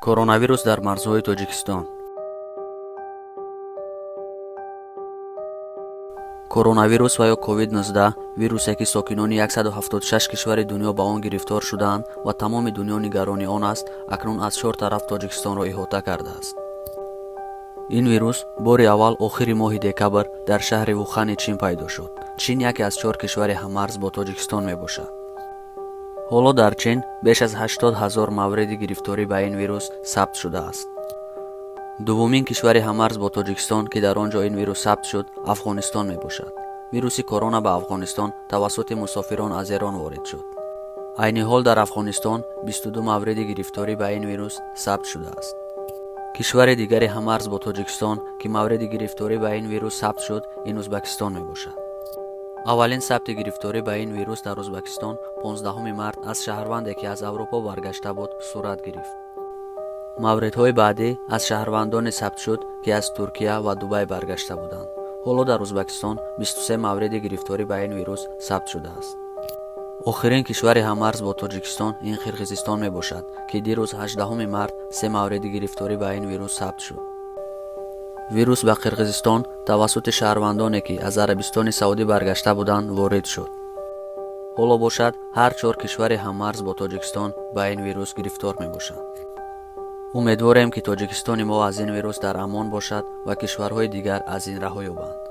Коронавирус дар марзҳои Тоҷикистон. Коронавирус ва ё COVID-19 вирусе, ки сокинони 176 кишвари дунё ба он гирифтор шудаанд ва тамоми дунё нигарони он аст, акнун аз чор тараф Тоҷикистонро иҳота кардааст. Ин вирус бори аввал охири моҳи декабр дар шаҳри Вухани Чин пайдо шуд. Чин яке аз чор кишвари ҳаммарз бо Тоҷикистон мебошад. Ҳоло дар Чин беш аз 80 ҳазор мавриди гирифторӣ ба ин вирус сабт шудааст. Дуввумин кишвари ҳаммарз бо Тоҷикистон, ки дар он ҷо ин вирус сабт шуд, Афғонистон мебошад. Вируси корона ба Афғонистон тавассути мусофирон аз Эрон ворид шуд. Айни ҳол дар Афғонистон 22 мавриди гирифторӣ ба ин вирус сабт шудааст. Кишвари дигари ҳаммарз бо Тоҷикистон, ки мавриди гирифторӣ ба ин вирус сабт шуд, ин Ӯзбакистон мебошад. Аввалин сабти гирифторӣ ба ин вирус дар Ӯзбакистон 15 март аз шаҳрванде, ки аз Аврупо баргашта буд, сурат гирифт. Мавридҳои баъдӣ аз шаҳрвандоне сабт шуд, ки аз Туркия ва Дубай баргашта буданд. Ҳоло дар Ӯзбакистон 23 мавриди гирифторӣ ба ин вирус сабт шудааст. Охирин кишвари ҳаммарз бо Тоҷикистон ин Қирғизистон мебошад, ки дирӯз, 18 март, се мавриди гирифторӣ ба ин вирус сабт шуд. Вирус ба Қирғизистон тавассути шаҳрвандоне, ки аз Арабистони Саудӣ баргашта буданд, ворид шуд. Ҳоло бошад, ҳар чор кишвари ҳаммарз бо Тоҷикистон ба ин вирус гирифтор мебошанд. Умедворем, ки Тоҷикистони мо аз ин вирус дар амон бошад ва кишварҳои дигар аз ин раҳо ёбанд.